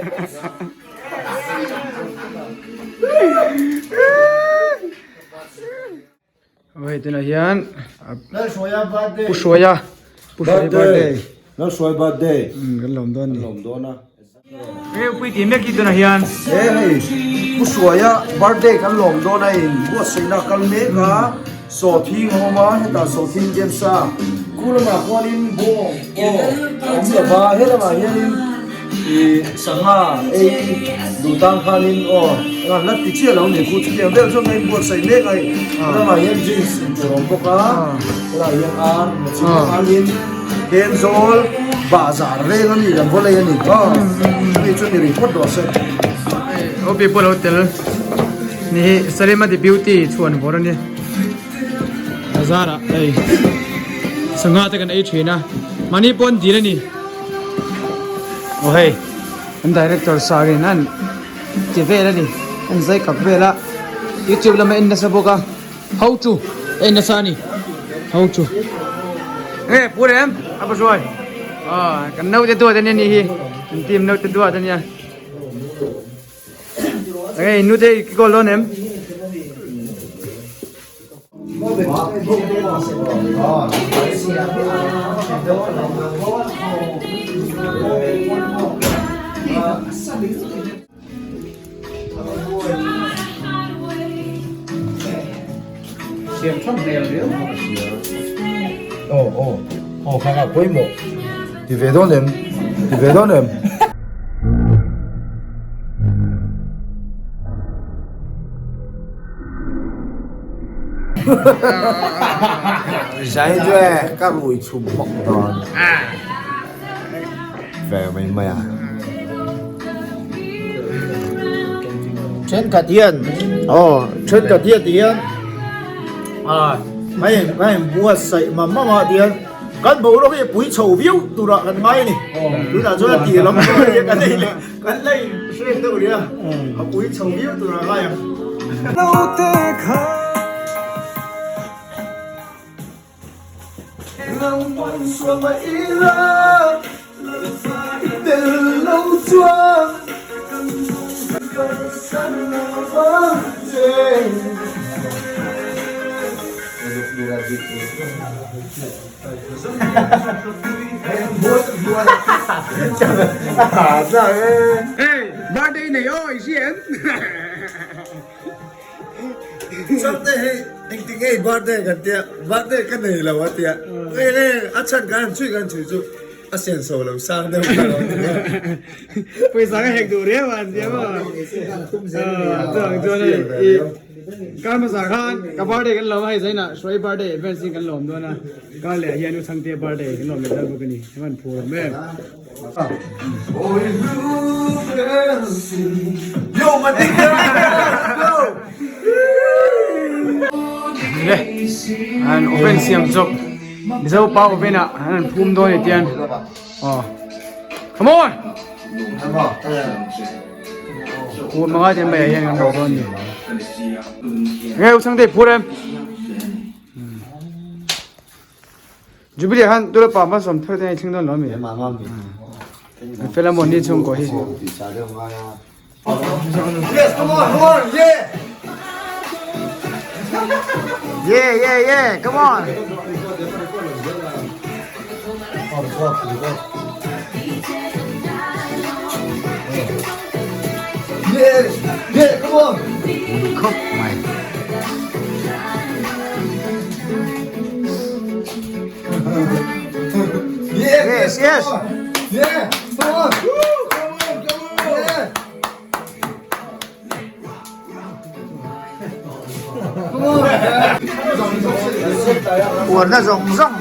Hei tunah hian Pu Hruaia Pu Hruaia birthday Lalhruai birthday kan lawm dawn ni lawm dawn a Hei pui tih mek hi tunah hian He hei Pu Hruaia birthday kan lawm dawn a in buatsaihna kal mek a sawhthing a awm a hetah sawhthing ken sa khu lamah khuanin bawng pawh a awm lo va helamah hianin Ih sangha ei duh tan khanin aw engah la ti chiah lo ni khu chutiang vel chuan ka inbuatsaih mek a hei lamah hian drinks intur a awm bawk a helaiah hian ar chi khanin Thenzawl bahzar reng a ni kan vaw lei a ni aw chumi chu ni rih phawt rawh se. Hopi pawh lo tel ni hi Salima the beauty chhuan vawr a ni bazar ah hei sangha te kan ei thin a mahni pawh an dil a ni. Aw hei an director sir in an ti vel a ni an zai kap vel a youtube lama en nasa bawk a ho chu en nasa a ni ho chu nge pu rem a pa hruai aw kan naute duat a nia ni hi kan team naute duat a nia nge nute i call dawn em. Aw aw aw kha kha pawimawh ti ve dawn em ti ve dawn em. Zai chu e ka rui chhum hmawk dawn ve mai mai a. Thenkhat hian aw thenkhat hian ti hian ah a in a in buatsaih mam mam a ti hian kan boruak hi a pui chho viau turah kan ngai a ni tunah chuan a tir lam chu kan nei leh. Kan la in hrek deuh rih a, a pui chho viau tur a ngai ang. Naute kha nang pawn suama ila tel lo chuan kalsan lo vang che. Hey, birthday nei aw i hria em? Chante hi eng ti ngei birthday kan tia birthday ka nei lo a tia nge nge a chhan kan han chhui kan chhui chu a senso lo sang deuh kha lo tia. Pawisa ka hek duh riau a an tia maw? Chuang chuan hei i Kar hmasa khan ka birthday kan lawm a hei zainah Hruai birthday advance in kan lawm dawn a kar leh ah hian U Chhangte birthday kan lawm leh dawn bawk a ni heng an phur awm em. Le an oven siam chawp Mizo pa oven ah an han phum dawn e tian aw come on. Phur mangai te mai ah hian kan rawh dawn ni. Nge u chhang te phur em? Jubilee han tula pa ma som thar te ai thleng dawn lo mi. Fela mon ni chung ko hi. Yes, come on, come on, yeah. Yeah, yeah, yeah, come on. Yeah, yeah, come on. Khop mai. Yeah, Yes, yes. Yeah, come on. Woo, come on, come on. Yeah. Uarna zawng zawng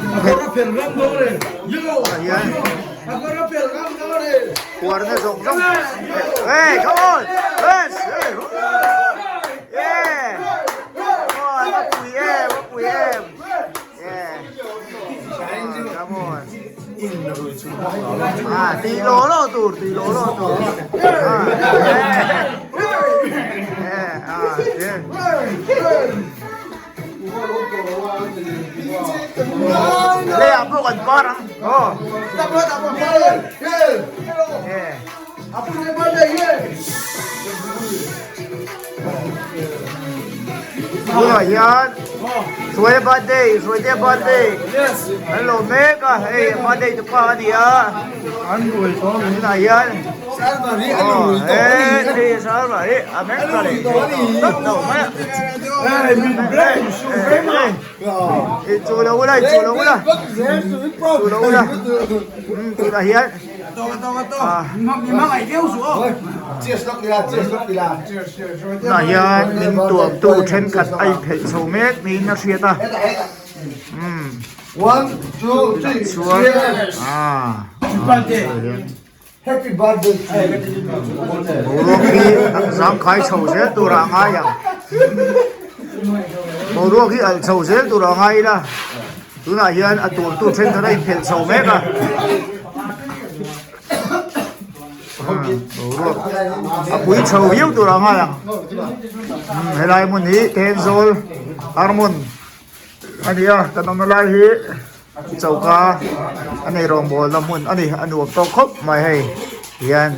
Uarna zawng zawng Hey, come on! Yes! Hey! Yeah! Oh, a pui em, a pui em. Yeah. Come on. Ah, tui law law tur, tui law law tur. Ah, yeah. Ah, yeah. Lei ah pawh kan par ang. Oh. Yeah. Tunah hian Hruaia birthday Hruaitea birthday an lo mek a hei birthday tu pa a ni a tunah hian aw he Salmari a mek ta leh tlat lo mai a inchuh lo ula inchuh lo ula inchuh lo ula tunah hian. Tunah hian min tuamtu thenkhat a inphelh chho mek niin a hriat a chuan aaa boruak hi a zangkhai chho zel turah a ngai ang boruak hi alh chho zel turah a ngai ila. Tunah hian a tuamtu thenkhat a inphelh chho mek a. Boruak a pui chho viau tur a ngai ang. Helai hmun hi Thenzawl Harmon a ni a, kan awmna lai hi choka a nei rawngbawlna hmun a ni, a nuam tawk khawp mai hei hian.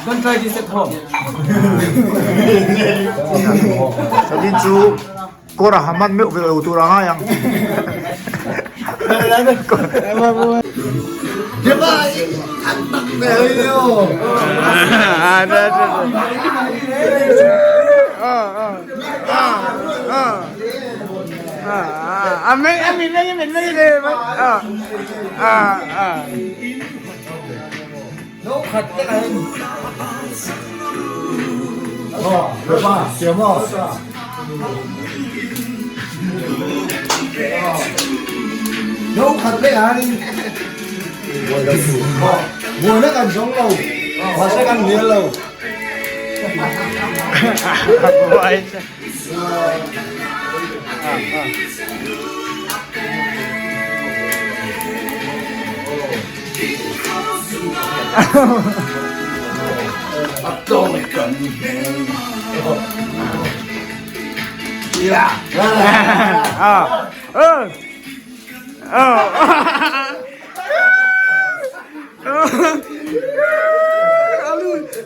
Don't try this at home. Chuanin chu. Kawr a haman meuh ve lo tur a ngai ang.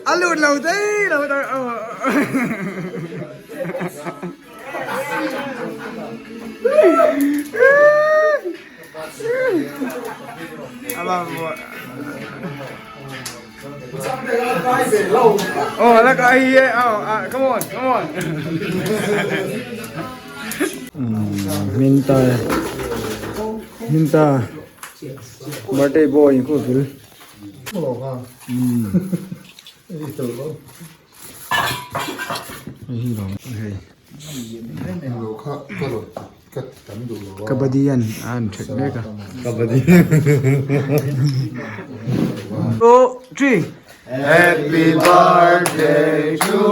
A lut lo daih lo daih. Oh, look, I hear. Oh, come on, come on. Minta, Minta, birthday boy, ko fil. Kabaddi an an that mek a kabaddi two three Happy birthday to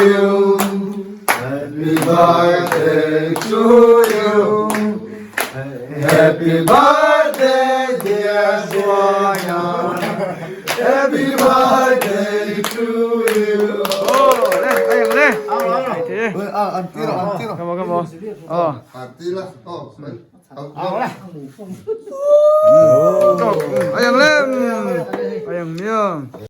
you Happy birthday to you Happy birthday dear Zuaia Happy birthday to you Oh le ai ang le ai the An tira an tira Come on come on Oh An tira oh Ai ang le ai ang miang.